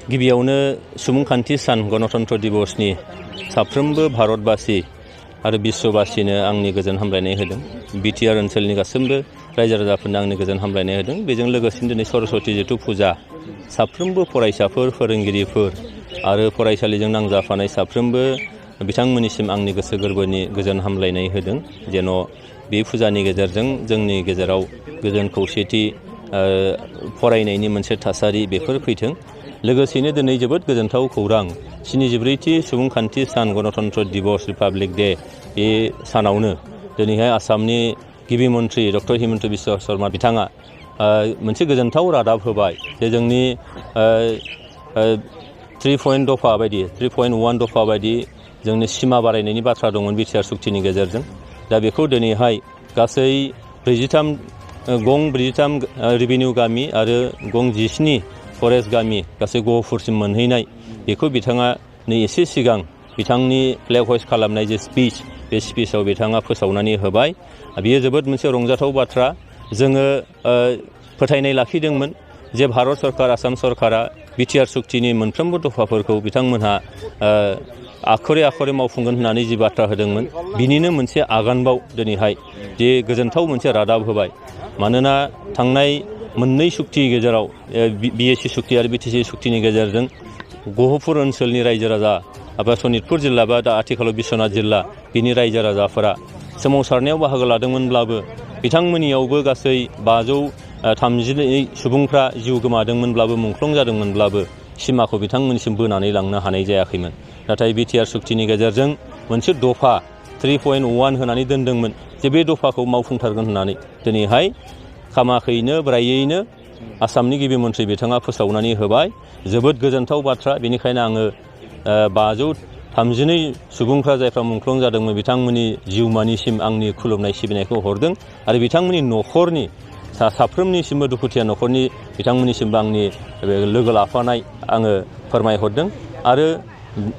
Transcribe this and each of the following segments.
गिबियावनो सुबुंखान्थि सान गणतन्त्र दिवसनि साफ्रोमबो भारतबासि आरो बिश्वबासिनो आंनि गोजोन हामलायनाय होदों। बिटिआर ओनसोलनि गासैबो रायजो राजाफोरनो आंनि गोजोन हामलायनाय होदों। बेजों लोगोसेनो दिनै सरस्वती जिथु फुजा, साफ्रोमबो फरायसाफोर, फोरोंगिरिफोर आरो फरायसालिजों नांजाफानाय साफ्रोमबो बिथांमोननिसिम आंनि गोसो गोरबोनि गोजोन हामलायनाय होदों। जेन' बे फुजानि गेजेरजों जोंनि गेजेराव गोजोन खौसेथि, फरायनायनि मोनसे थासारि बेफोर फैथों। लोगोसेनो दिनै जोबोद गोजोनथाव खौरां, 74थि सुबुंखान्थि सान गणतन्त्र दिवस रिपाब्लिक डे, बे सानावनो दिनैहाय आसामनि गिबि मन्थ्रि डक्टर हिमन्त बिश्व शर्मा बिथाङा मोनसे गोजोनथाव रादाब होबाय जे जोंनि 3 दफा बायदि 3.1 दफा बायदि जोंनि सिमा बारायनायनि बाथ्रा दंमोन बिटिआर सुक्तिनि गेजेरजों। दा बेखौ दिनैहाय गासै 43 रेभिनिउ गामि आरो 17 फरेस्ट गामि गासै गहपुरसिम मोनहैनाय, बेखौ बिथाङा नै एसे सिगां बिथांनि फ्लेग हइस्ट खालामनाय जे स्पिच, बे स्पिचआव बिथाङा फोसावनानै होबाय। बेयो जोबोद मोनसे रंजाथाव बाथ्रा। जोङो फोथायनाय लाखिदोंमोन जे भारत सरकार, आसाम सरकारा बिटिआर सुक्तिनि मोनफ्रोमबो दफाफोरखौ बिथांमोनहा आखरे आखरे मावफुंगोन होननानै जि बाथ्रा होदोंमोन, बिनिनो मोनसे आगानबाव दिनैहाय जे गोजोनथाव मोनसे रादाब होबाय। मानोना थांनाय मोननै सुक्ति गेजेराव, बिएसि सुक्ति आरो बिटिसि सुक्तिनि गेजेरजों गहपुर ओनसोलनि रायजो राजा एबा सनितपुर जिल्ला बा दा आथिखालाव बिश्वनाथ जिल्ला, बिनि रायजो राजाफोरा सोमावसारनायाव बाहागो लादोंमोनब्लाबो बिथांमोननियावबो गासै 532 सुबुंफ्रा जिउ गोमादोंमोनब्लाबो, मुंख्लं जादोंमोनब्लाबो सिमाखौ बिथांमोननिसिम बोनानै लांनो हानाय जायाखैमोन। नाथाय बिटिआर सुक्तिनि गेजेरजों मोनसे दफा 3.1 होनानै दोनदोंमोन जे बे दफाखौ मावफुंथारगोन होननानै। दिनैहाय खामाखैनो ब्रायैनो आसामनि गिबि मन्थ्रि बिथाङा फोसावनानै होबाय। जोबोद गोजोनथाव बाथ्रा। बेनिखायनो आङो 532 सुबुंफ्रा जायफ्रा मुंख्लं जादोंमोन बिथांमोननि जिउमानिसिम आंनि खुलुमनाय सिबिनायखौ हरदों आरो बिथांमोननि न'खरनि साफ्रोमनिसिमबो, दुखुथिया न'खरनि बिथांमोननिसिमबो आंनि लोगो लाफानाय आङो फोरमायहरदों। आरो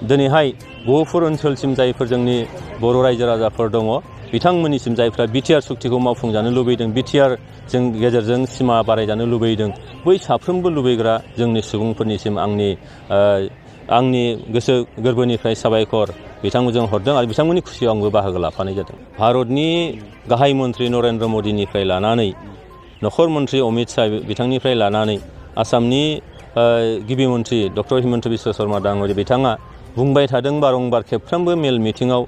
दिनैहाय गहपुर ओनसोलसिम जायफोर जोंनि बर' रायजो राजाफोर दङ, बिथांमोननिसिम जायफ्रा बिटिआर सुक्तिखौ मावफुंजानो लुबैदों, बिटिआर जों गेजेरजों सिमा बारायजानो लुबैदों, बै साफ्रोमबो लुबैग्रा जोंनि सुबुंफोरनिसिम आंनि गोसो गोरबोनिफ्राय साबायखर बिथांमोनजों हरदों आरो बिथांमोननि खुसियाव आंबो बाहागो लाफानाय जादों। भारतनि गाहाय मन्थ्रि नरेन्द्र मदिनिफ्राय लानानै नखर मन्थ्रि अमित शाह बिथांनिफ्राय लानानै आसामनि गिबि मन्थ्रि डक्टर हिमन्त बिश्व शर्मा डांग'रिया बिथाङा बुंबाय थादों बारंबार खेबफ्रोमबो मेल मिटिङाव,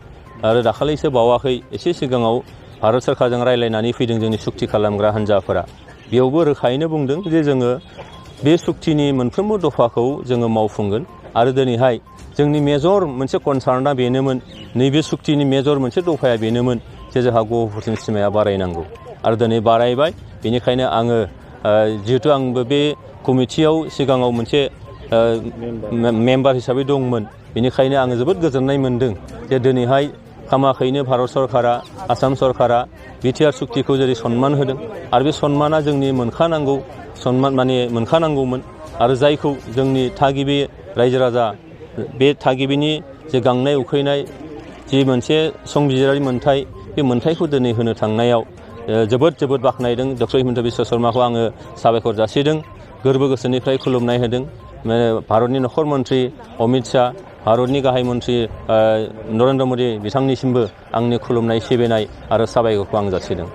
आरो दाखालिसो बावाखै एसे सिगाङाव भारत सरकारजों रायज्लायनानै फैदों जोंनि सुक्ति खालामग्रा हान्जाफोरा। बेयावबो रोखायैनो बुंदों जे जोङो बे सुक्तिनि मोनफ्रोमबो दफाखौ जोङो मावफुंगोन। आरो दिनैहाय जोंनि मेजर मोनसे कनसार्नआ बेनोमोन, नैबे सुक्तिनि मेजर मोनसे दफाया बेनोमोन जे जोंहा गहपुरसिम सिमाया बारायनांगौ आरो दिनै बारायबाय। बेनिखायनो आङो जिहेथु आंबो बे कमिटियाव सिगाङाव मोनसे मेम्बार हिसाबै दंमोन, बेनिखायनो आङो जोबोद गोजोननाय मोनदों जे दिनैहाय खामाखैनो भारत सरकारा, आसाम सरकारा बिटिआर सुक्तिखौ जेरै सनमान होदों आरो बे सनमाना जोंनि मोनखानांगौमोन आरो जायखौ जोंनि थागिबि रायजो राजा, बे थागिबिनि जे गांनाय उखैनाय, जि मोनसे संबिजिरारि मोन्थाय, बे मोन्थायखौ दिनै होनो थांनायाव जोबोद बाख्नायदों। डक्टर हिमन्त बिश्व शर्माखौ आङो साबायखर जासिदों, गोरबो गोसोनिफ्राय खुलुमनाय होदों। भारतनि नखर मन्थ्रि अमित शाह, भारतनि गाहाय मन्थ्रि नरेन्द्र मदि बिथांनिसिमबो आंनि खुलुमनाय सिबिनाय आरो साबायखरखौ आं जासिदों।